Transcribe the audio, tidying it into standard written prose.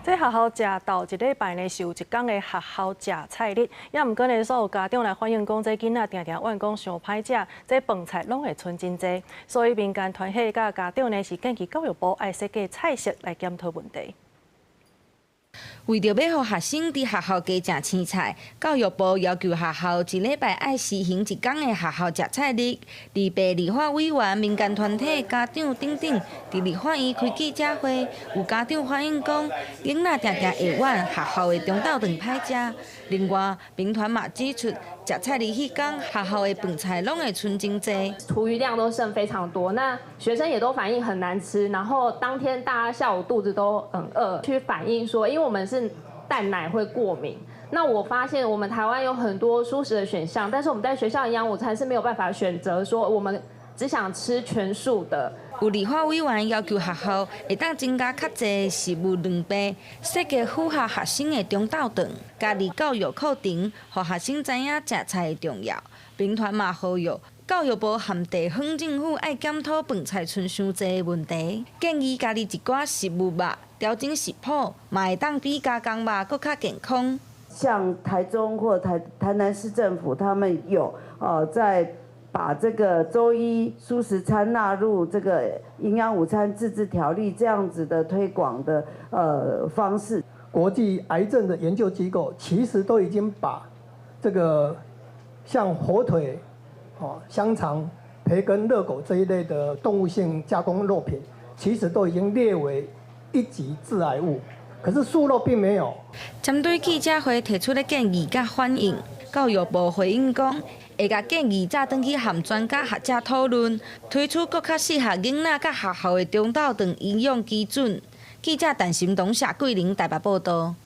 這學校食晝一禮拜呢是有一工的學校食菜日，也毋過呢，所有家長來反映講，這囡仔定定怨講傷歹食，這飯菜攏會賰真濟，所以民間團體佮家長呢是建議教育部愛設計菜色來檢討問題。為著欲予學生佇學校加食青菜，教育部要求學校一禮拜愛實行一工的學校食菜日。離白立法委員、民間團體、家長等等，佇立法院開記者會，有家長反映講，囡仔定定會怨學校的中晝頓歹食。另外，民團嘛指出，食菜日彼工學校的飯菜攏會賰真濟，廚餘量都剩非常多，那學生也都反映很難吃，然後當天大家下午肚子都很餓，去反映說，因為我們是蛋奶會過敏，那我發現我們台灣有很多蔬食的選項，但是我們在學校營養午餐是沒有辦法選擇，說我們只想吃全素的。有立法委員要求學校會當增加較濟食物量備，設計符合學生的中晝頓，加入教育課程，予學生知影食菜的重要。民團嘛呼籲教育部和地方政府愛檢討飯菜賰傷濟的問題，建議加入一寡食物肉，調整食譜，嘛會當比加工肉閣較健康。像台中或台南市政府，他們有在把這個週一蔬食餐納入這個營養午餐自治條例這樣子的推廣的方式。國際癌症的研究機構其實都已經把這個像火腿、香腸、培根、熱狗這一類的動物性加工肉品，其實都已經列為一級致癌物。可是素肉並沒有。針對記者會提出的建議佮反應，教育部回應講，會共建議載轉去和專家學者討論，推出閣較適合囡仔佮學校的中晝頓營養基準。記者陳心東、謝桂玲台北報道。